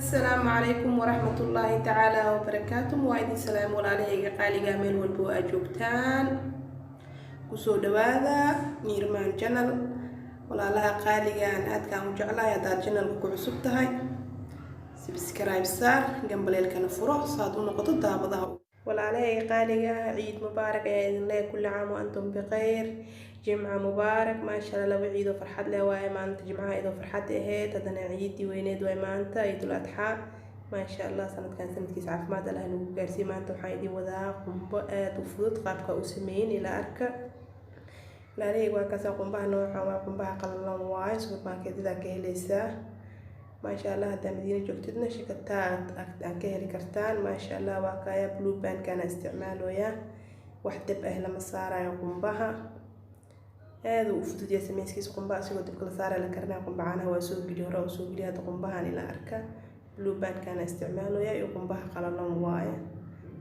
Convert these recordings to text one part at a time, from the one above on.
Asalaamu calaykum waraxmatullaahi tacaala wabarakaatu. Waa idin salaam, walaalahayga qaaliga, meel walba oo aad joogtaan. Kusoo dhawaada Niirmaan Channel. Walaalaha qaaliga aan aadkaan u jeclahay, haddaad channelka ku cusub tahay, subscribe saar, gambaleelkana furo saad u noqoto daabadaha. Walaalahayga qaaliga, ciid mubaarak ayaa idin leeyahay. Kulli caam wa antum bikhayr, jimca mubaarak. Maasha Allah, laba ciid oo farxad leh waaye. Maalinta jimcaha idoo farxad ahayd, haddana ciiddii weyneed waay maanta, Ciidul Adxaa. Maasha Allah, sanadkan sanadkiisa caafimaad Allah nagu gaarsiiye. Maanta waxaan idin wadaa qumbo aada u fudud, qaabka u sameeyin ilaa arka, walaalahayga. Waa kaasa qumbaha noocan, waa qumbaha qalalan waaye, supermarketyada ka heleysaa. Maasha Allah, haddaa Madiina joogtidna shakataa aad ka heli kartaan. Maasha Allah, waa kaya Blue Bandkana isticmaalooyaa, wax dab ah lama saarayo. Qumbaha aada uu u fudud yahay sameyskiisa. Qumbaha asigoo dabka la saaraya la karinaya, qumba caanaha waa soo geliya, hore waa soo geliya. Hadda qumbahan ila arka, Blue Bandkana isticmaalooyaa iyo qumbaha qalalan waaye.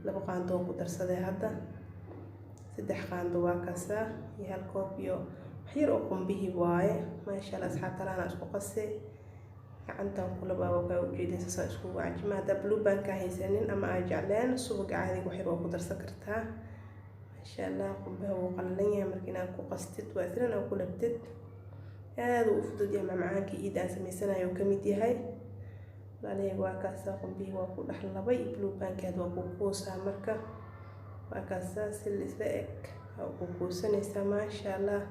2 qaando ku darsaday, hadda 3 qaando waa kasaa iyo hal koob iyo wax yar oo qumbihii waaye. Maasha Allah, asxaabta, laana isku qasay, gacantan kula baaba kaa ujeedin, saasaa iskugu cajima. Haddaa Blue Bandka haysanin ama aa jecleen, subaga caadiga wax yar waa ku darsan kartaa. Maasha Allah, qumbaha wuu qalalan yahay, marka inaad ku qastid waa islan aa ku labtid. Aada uu u fudud yahay, macmacaanka ciid aan sameysanayo uu kamid yahay. Walaalahayga, waa kaasaa qumbihii waa ku dhex labay, Blue Bandkeed waa ku kuusaa. Marka waa kaasaa, si isla eg waa ku kuusanaysaa. Maasha Allah,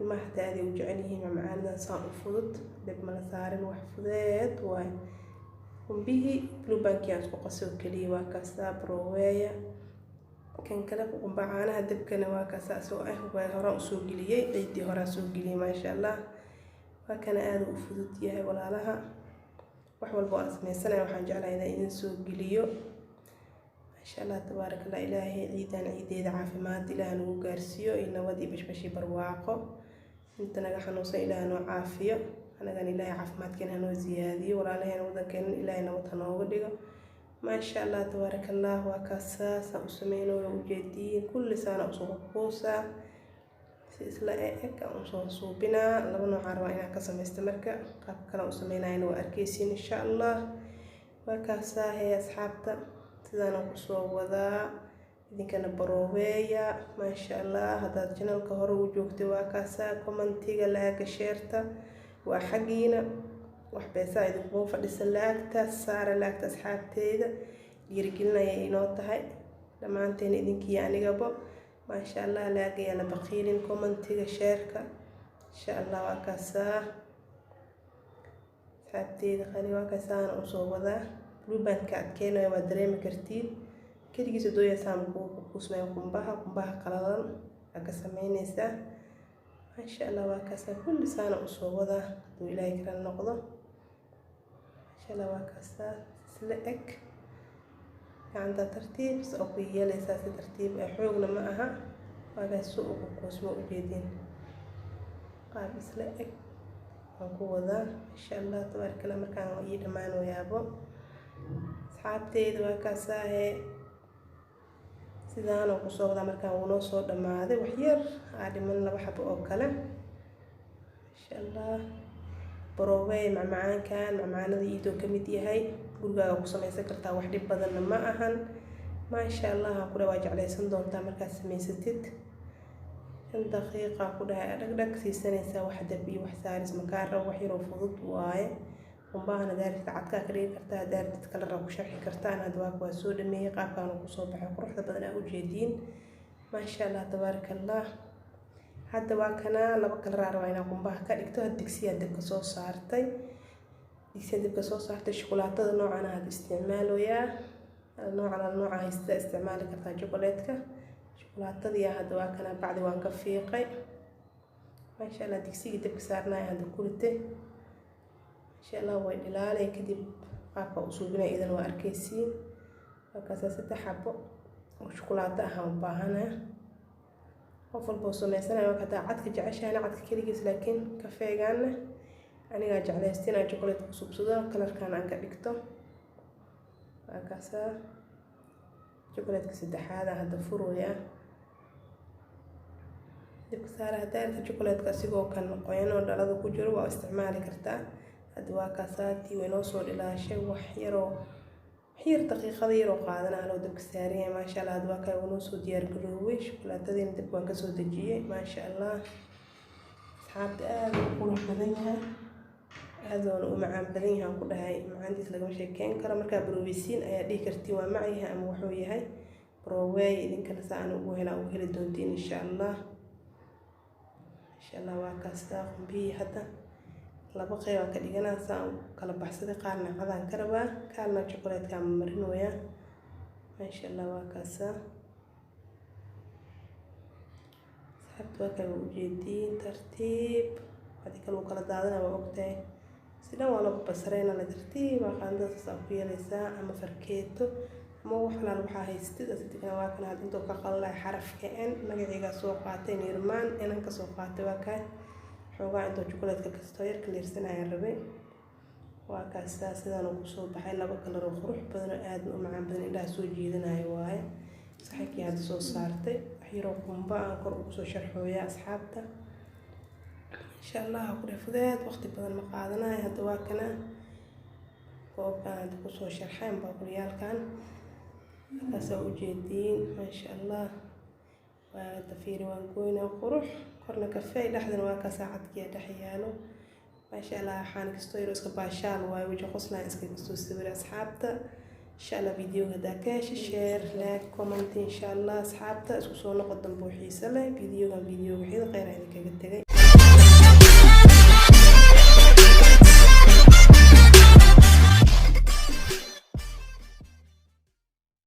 ilmaha xataa aaday u jecel yihiin macmacaanadan saan u fudud, dhib mala saarin, wax fudeed waay. Qumbihii Blue Bandkii aan isku qasay oo keliya waa kaasaa, broweya. Kan kale qumba caanaha dabkana waa kaasaa, isagoo ah waa horaan usoo geliyey, ciiddii horaan soo geliyey. Maasha Allah, waa kana aada u fudud yahay. Walaalaha, wax walba oo aan sameysanaya waxaan jeclahay inaan idin soo geliyo. Maasha Allah, tabaaraka Allah. Ilaahay ciidan ciideeda caafimaad Ilaah nagu gaarsiiyo iyo nabad iyo bashbash iyo barwaaqo. Inta naga xanuunsan Ilaah noo caafiyo, anagana Ilaahay caafimaadkeena hanoo ziyaadiyo. Walaalaheena wadankeena Ilaahay nabad hanooga dhigo. Maasha Allah, tabaaraka Allah. Waa kaasaa saan u sameynooyo, ujeediin kulli saana usoo kuusaa, si isla eg aan usoo suubinaa. Laba noocaan rabaa inaan ka sameysto, marka qaabka kale aan u sameynayana waa arkeysiin insha Allah. Waa kaasaa hee, asxaabta, sidaana kusoo wadaa, idinkana baroobeeya. Maasha Allah, haddaad channelka hore u joogtay, waa kaasaa, commentiga, likega, shareta waa xaggiina, wax beesaa idinkuma fadhisa. Liketa saara, liketa asxaabteeda, dhiirigelinaya inoo tahay dhammaanteen, idinkiiyo anigaba. Maasha Allah, likega yaa la baqiilin, commentiga, shareka insha Allah. Waa kaasaa, asxaabteeda qali, waa kaasaana usoo wadaa. Blue Bandka adkeenayo waa dareemi kartiin, keligiisa dooyasaa makuu kuusmaya. Qumbaha qalalan aa ka sameyneysaa. Maasha Allah, waa kaasaa kulli saana usoo wadaa, hadduu Ilaahay kala noqdo. Maasha Allah, waa kaasaa isla eg, gacanta tartiib oo ku yeelaysaa, si tartiib ah, xoogna ma aha. Waa kaas si ugu kuusmo, ujeedin, qaab isla eg waan ku wadaa. Maasha Allah, tabaaraka Allah. Markaan ii dhammaanoyaabo, asxaabteyda, waa kaasaahe, sidaanoo kusoo wadaa. Markaan wuu noo soo dhammaaday, wax yar aa dhiman, laba xabo oo kale. Maasha Allah, baroobey macmacaankan, macmacaanada iidoo ka mid yahay, gurigaaga ku samaysan kartaa, wax dhib badanna ma ahan. Maasha Allah, ku dhaha, waa jeclaysan doontaa markaad samaysatid. 5 daqiiqa ku dhahay dhag dhag siisanaysaa, wax dab iyo wax saaris makaa rabo, wax yaroo fudud waaye. Qumbahana daartid cadkaa ka dhigi kartaa, daartid kalara ku sharxi kartaan. Hadda waa soo dhameeyey, qaabkaan kusoo baxay quruxda badan aa ujeediin. Maasha Allah, tabaaraka Allah. Hadda waa kanaa, laba kalaraa rabaa inaan qumbaha ka dhigto. Digsiyaa dabka soo saartay, digsiyaa dabka soo saartay. Shukulaatada noocan aad isticmaaloyaa, noocan nooca haysta isticmaali kartaa, chocolate-ka. Shukulaatadii hadda waa kanaa, bacdi waan ka fiiqay. Maasha Allah, digsigii dabka saarnaya hadda ku ritay. Maasha Allah, way dhilaalay. Kadib qaabka u suubinaya idan waa arkaysiin. Markaasaa saddex xabo oo shukulaato ah aan u baahanaa. Qof walba oo sameysanayo, hadaa cadka jeceshahayna cadka keligiis, laakiin kafeegaana anigaa jeclaysta inaan chocolate ku subsado, kalarkan aan ka dhigto. Waa kaasaa chocolate-ka saddexaad aan hadda furaya, dabka saara. Haddaa aragta chocolate-ka asigoo kan qoyan oo dhalada ku jiro, waa isticmaali kartaa. Hadda waa kaasaatii way noo soo dhilaashay. Wax yaroo, wax yar, daqiiqada yaroo qaadanaa loo dabka saaran yahay. Maasha Allah, hadda waa kaa noo soo diyaar garoobay. Shukulaatadiina dabka waan kasoo dejiyey. Maasha Allah, asxaabta, aada u qurux badan yahay, aad oona u macaan badan yahay aan ku dhahay. Macaantiis lagama sheekeyn karo. Markaa baroobeysiin ayaa dhihi kartiin waa macyahay ama wuxuu yahay. Barooweey idinkana saa aan ugu helaa ugu heli doontiin, insha Allah. Insha Allah, waa kaastaa qumbihii. Hadda laba qeyb aan ka dhiganaa, saa aan kala baxsaday. Qaarna cadaan ka rabaa, qaarna chocolate-ka marinooyaa. Maasha Allah, waa kaasaa, asxaabta, waa kala ujeediin. Tartiib, hadii kale uu kala daadana, waa ogtahay. Si dhan waa loo basareyna la tartiib waa qaandada saas aa ku yeelaysaa, ama farkeeto ama wax alaal waxaa haystid asigana. Waa kana had intuu ka qalalay xarafka N, magacaygaa soo qaatay, Nirmaan inan ka soo qaatay. Waa kaa xoogaa intuu chocolate-ka kastoo yar kaliirsanayaan rabay. Waa kaasaa, sidaan uu kusoo baxay. Laba kalar oo qurux badan oo aad u macaan badan, indhaha soo jiidanayo waaye. Saxankii hadda soo saartay, wax yaroo qumba aan kor ugu soo sharxooya, asxaabta. Insha Allah, ku dheh fudeed, waqti badan ma qaadanayo. Hadda waa kana koobkan hadda kusoo sharxay baaquliyaalkan, halkaasaa ujeediin. Maasha Allah, waa hadda fiiri, waan goynaa. Qurux korna kafee, dhexdana waa kaasaa cadkiya dhex yaalo. Maasha Allah, waxaan kastoo yaroo iska baashaal waayo, weji qoslaan iskaga soo sawira, asxaabta. Insha Allah, videoga haddaa ka hesha, share, like, comment. Insha Allah, asxaabta, isku soo noqo dambe oo xiise leh. Videogan videoga xida kheyr aan idinkaga tegay.